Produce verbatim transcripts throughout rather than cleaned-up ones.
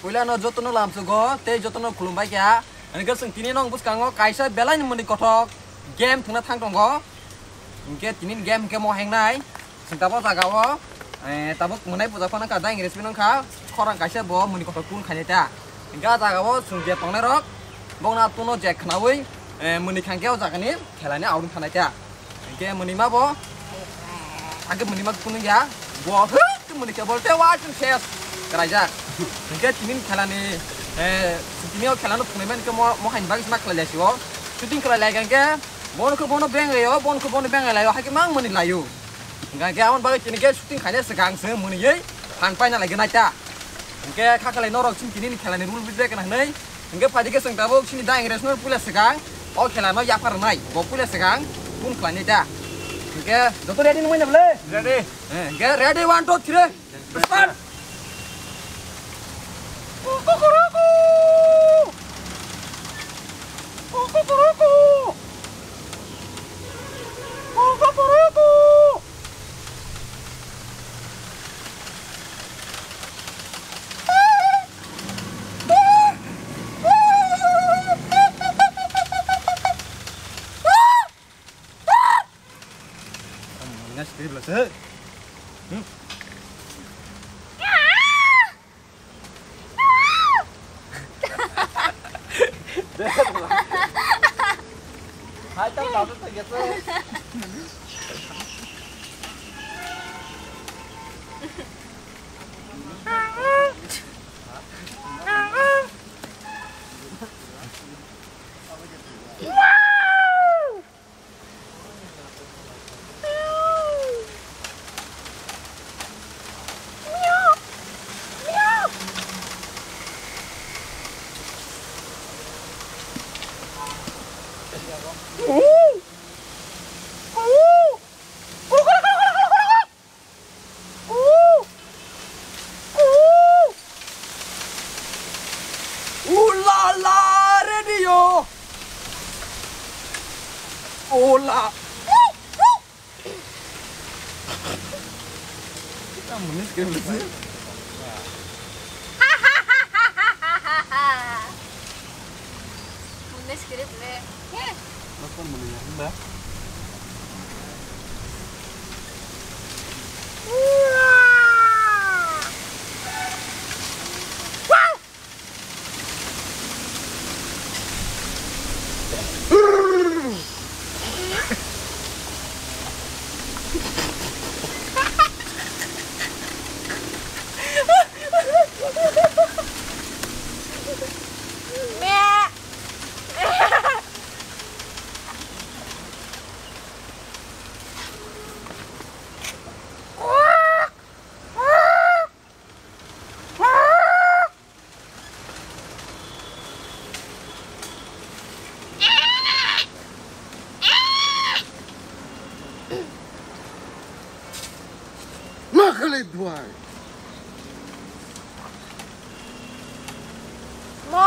Puila no jotono lamsugo tei jotono khulumbai kha. Ani khe chwng tini nong bwskango kaisa belai ni mwnwi kothok game thwngna thang tongo. Hinkhe tini game hinkhe mo hengnai. Chwng tabuk jaga o, eh, tabuk mwnai puja phano kha, daing resi nang kha, khorang kaisa bo mwnwi kotor kun khainai ta. Hinkhe ah jaga o chwng je tongnai rok, bokna tuno je khnaui, eh, mwnwi khangkhe o jaga ni khela ni auring thanai ta. Hinkhe mwnwi ma bo, hinkhe mwnwi ma kunu ya, bo hwk mwnwi khe bolte wa chwng ses kwraijak. Hinkhe tini khela ni, eh, tini o khela no phunai man khe mo, mo haini bagwi ma khlai lai si o. Shooting khlai lai kha hinkhe, bono khe bono beng lai o, bono khe bono beng lai o, hakhe mang mwnwi lai o. Hingke aboni bagwi tini khe shooting khaina swkang se mwnwi phang paina lai gwnai ta. Hingke kha khlai norok chini tini ni khela ni rule bujai kana hwnwi. Hingke phaidi khe chwng tabuk chini daing resi no puila swkang o khela no yapha rwnai. Bo puila swkang kun khlai nai ta. Hingke joto ready nung manya bole? Ready. Eh, hingke ready, one, two, three. Start. Kukuruku. Kukuruku. Kukuruku. Hai, tang tau tang ya. Ooh la la radio. Ooh la. Kita menis ke menis. Mulai script le. Heh. Nokon mulai ya, himba. Wow. Nakali duai. Mo.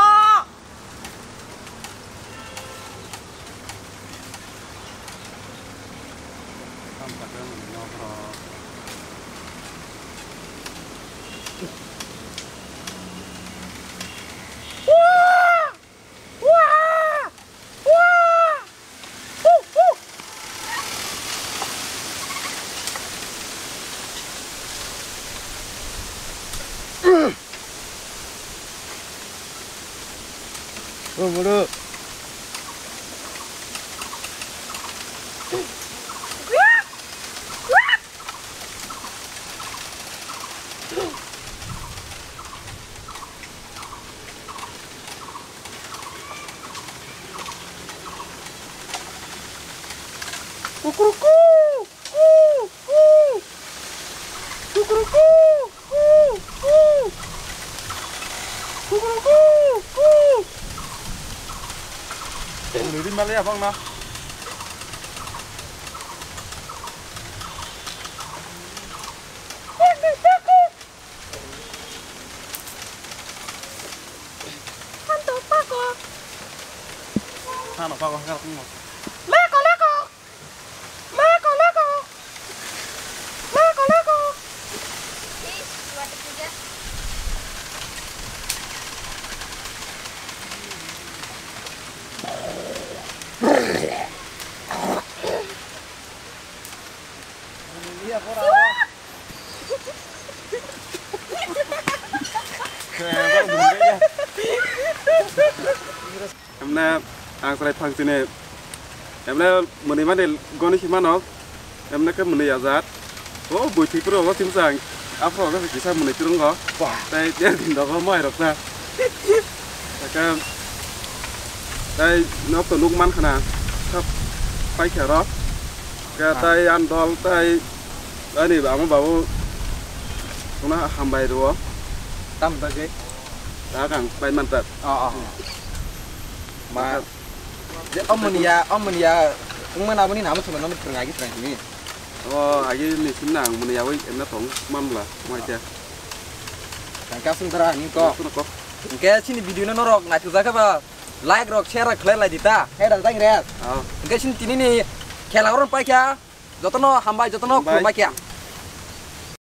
Oh, bro. Kukuruku. Kukuruku. Kukuruku. Lidi mali abang na. Hanto pako. Hano pako hakar tungmo. Leko, leko. Leko, leko. Leko, leko. Ih, kuat juga. Emne ang chwrai phang chini. Emne mwnwi mani goni si mano. Emne khe mwnwi ajat. O bui thwi pro o simsang. Aphro khe kisa mwnwi twrwngo. Bah. Tai der din dogo mai rok sa. Taka tai nok to nuk man khana. Thap pai kha ro. Ka Ah. Tai andol tai ani bamo babu. Kuna hambai ro. Tam bagwi. Ta kang pai man ta. Oh, oh. Ma. Je omoni ya, omoni ya. Wngmana aboni namo thumano phwrwng agi phwrwng tini. O agi ni sim nang mwnwi yawi emna tong manbla mai ta. Tangka sung dara ni ko. Kuna ko. Hingke chini video no norok naithok jakhe ba like rok share rok khlai lai di ta. Hai dal tang res. Oh. Hingke chini tini ni khela oron pai kha. Jotono hambai, jotono Hambai. Khulumbai kha.